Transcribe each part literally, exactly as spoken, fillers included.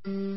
ۋەي.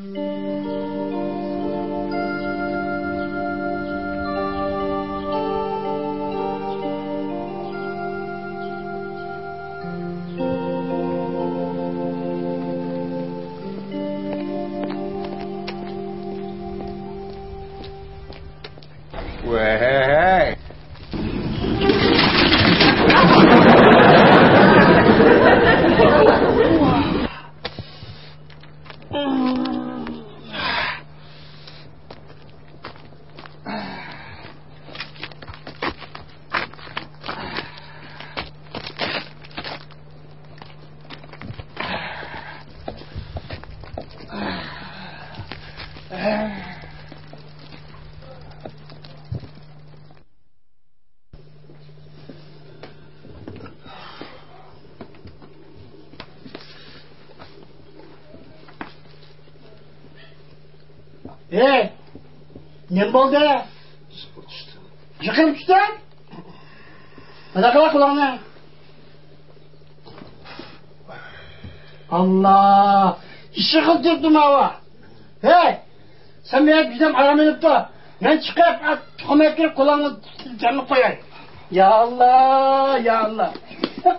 ھەي، نېمە بولدى؟ يىقىلىپ چۈشتۈڭ؟ مانا قىلا قۇلىقىڭنى. ئاللا، ئىششىق قىلىپ تۇرۇپتۇ ماۋۇ. ھەي، سەن مېنىڭ بىردەم ئارام ئېلىپ تۇر. مەن چىقىپ، تۇخۇم ئەكىرىپ قۇلىقىڭنى جانلىق قوياي. يا ئاللا، يا ئاللا.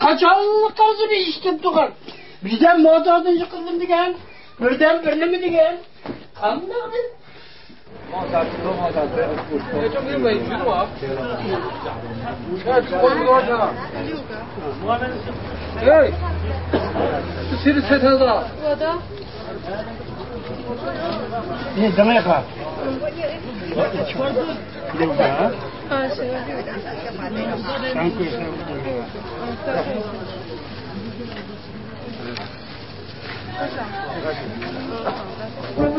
قاچانلىق قالسا بىر ئىش تۇرۇپ تۇرغان. بىردەم موتوردىن يىقىلدىم دېگەن، بىردەم بىر نېمە دېگەن. قانداق بىر ھەي! سېنى سەتەلدا. 我的。你等一下。六个。啊，行。三个，三个。嗯，三个。